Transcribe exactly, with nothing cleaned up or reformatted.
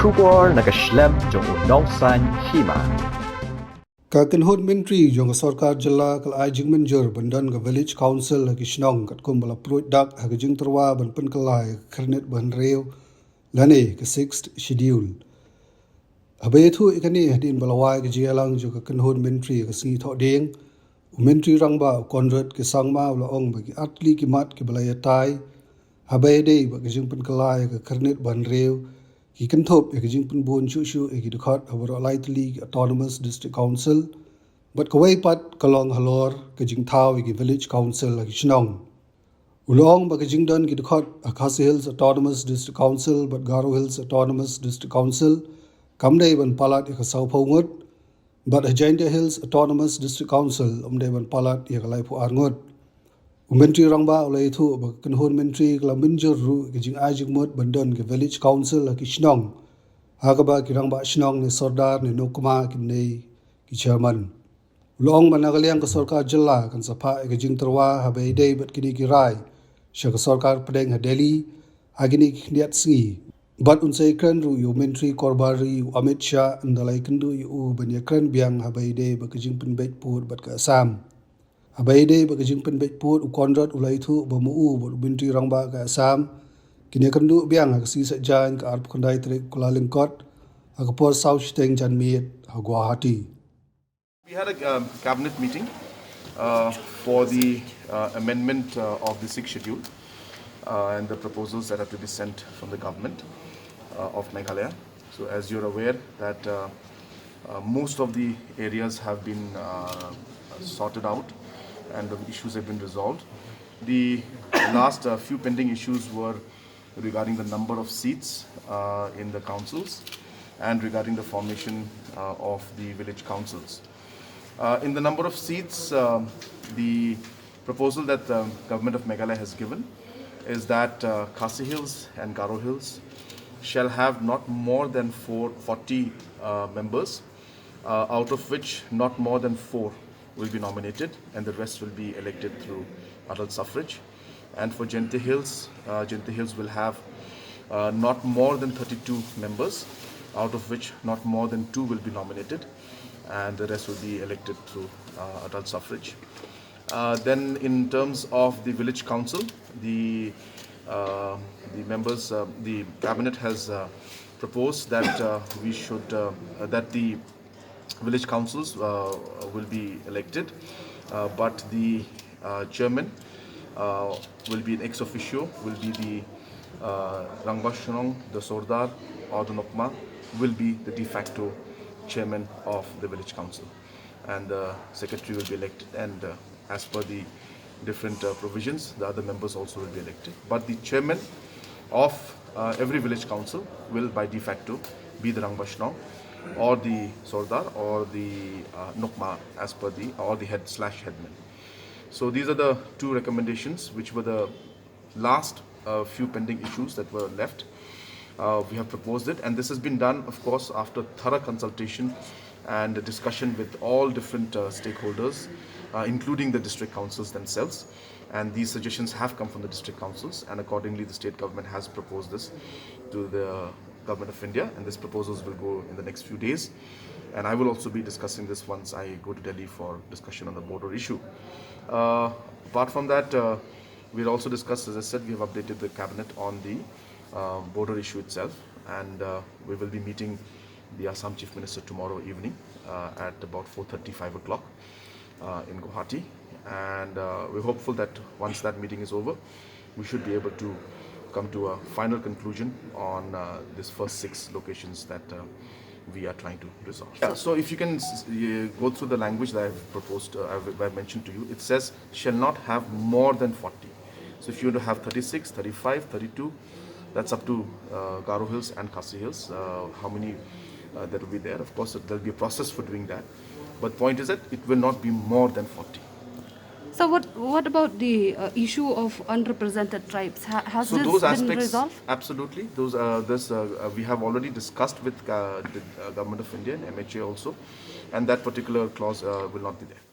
Khubor na ka shlem jong u nongsan hima. Ka kynhun myntri jong ka sorkar jylla ka la ai jingmynjur ban don ka village council ha ki shnong katkum ba la pruid dak ha ka jingtyrwa ban pynkylla ïa ka khyrnit ba hynriew lane ka sixth schedule. Haba ïathuh ïa kane hadien ba la wai ka jingïalang jong ka kynhun myntri ha ka sngi Thohdieng, u myntri rangbah u Conrad K Sangma u la ong ba ki artylli ki mat kiba la ïatai haba ïadei bad ka jingpynkylla ïa ka khyrnit ba hynriew ki kynthup ïa ka jingpynbun shuh shuh ïa ki dkhot ha baroh lai tylli ki autonomous district council, bad kawei pat ka long halor ka jingthaw ïa ki village council ha ki shnong. U la ong ba ka jingdon ki dkhot ha Khasi Hills Autonomous District Council bad Garo Hills Autonomous District Council kam dei ban palat ïa ka sawphew ngut, bad ha Jaintia Hills Autonomous District Council ym dei ban palat ïa ka laiphew ar ngut. U myntri rangbah u la ïathuh ba ka kynhun myntri ka la mynjur ruh ïa ka jingai jingmut ban don ka village council ha ki shnong, ha kaba ki rangbah shnong ne sordar ne nongkma kin dei ki chairman. U la ong ba na ka liang ka sorkar jylla kan sa phah ïa ka jingtyrwa haba ïadei bad kine ki rai sha ka sorkar pdeng ha Delhi ha kine ki khyndiat sngi, bad un sa ïakren ruh ïa u myntri korbar ri u Amit Shah, ynda la ïakynduh ïa u ban ïakren biang haba ïadei bad ka jingpynbeit pud bad ka Assam. Haba ïadei bad ka jingpynbeit pud, u Conrad u la ïathuh ba ma u bad u myntri rangbah ka Assam kin ïakynduh biang ha ka sngi Saitjaiñ ka arphew khyndai tarik Kyllalyngkot ha ka por saw shiteng janmiet ha Guwahati. We had a um, cabinet meeting uh, for the uh, amendment uh, of the sixth schedule uh, and the proposals that have to be sent from the government uh, of Meghalaya. So, as you're aware, that uh, uh, most of the areas have been uh, sorted out and the issues have been resolved. The last uh, few pending issues were regarding the number of seats uh, in the councils and regarding the formation uh, of the village councils. Uh, in the number of seats, um, the proposal that the government of Meghalaya has given is that uh, Khasi Hills and Garo Hills shall have not more than four, forty uh, members, uh, out of which not more than four will be nominated and the rest will be elected through adult suffrage. And for Jaintia Hills, uh, Jaintia Hills will have uh, not more than thirty-two members, out of which not more than two will be nominated, and the rest will be elected through uh, adult suffrage. Uh, then, in terms of the village council, the uh, the members, uh, the cabinet has uh, proposed that uh, we should uh, that the village councils uh, will be elected, uh, but the uh, chairman uh, will be an ex officio, will be the uh, Rangbah Shnong, the Sordar, or the Nokma will be the de facto chairman of the village council. And the secretary will be elected, and uh, as per the different uh, provisions, the other members also will be elected. But the chairman of uh, every village council will by de facto be the Rangbah Shnong or the Sordar or the uh, Nokma as per the, or the head slash headman. So these are the two recommendations which were the last uh, few pending issues that were left. Uh, we have proposed it, and this has been done, of course, after thorough consultation and a discussion with all different uh, stakeholders, uh, including the district councils themselves. And these suggestions have come from the district councils, and accordingly, the state government has proposed this to the Government of India, and these proposals will go in the next few days. And I will also be discussing this once I go to Delhi for discussion on the border issue. Uh, apart from that, uh, we'll also discuss, as I said, we have updated the cabinet on the uh, border issue itself, and uh, we will be meeting the Assam Chief Minister tomorrow evening uh, at about four thirty, five o'clock uh, in Guwahati. And uh, we're hopeful that once that meeting is over, we should be able to come to a final conclusion on uh, this first six locations that uh, we are trying to resolve. Yeah, so if you can s- uh, go through the language that I've proposed, uh, I've, I've mentioned to you, it says shall not have more than forty. So if you want to have thirty-six, thirty-five, thirty-two, that's up to uh, Garo Hills and Khasi Hills, uh, how many uh, that will be there. Of course, there'll be a process for doing that. But point is that it will not be more than forty. So what what about the uh, issue of unrepresented tribes? Ha- has So this those been aspects, resolved? Absolutely, those uh, this uh, uh, we have already discussed with uh, the uh, government of India and M H A also, and that particular clause uh, will not be there.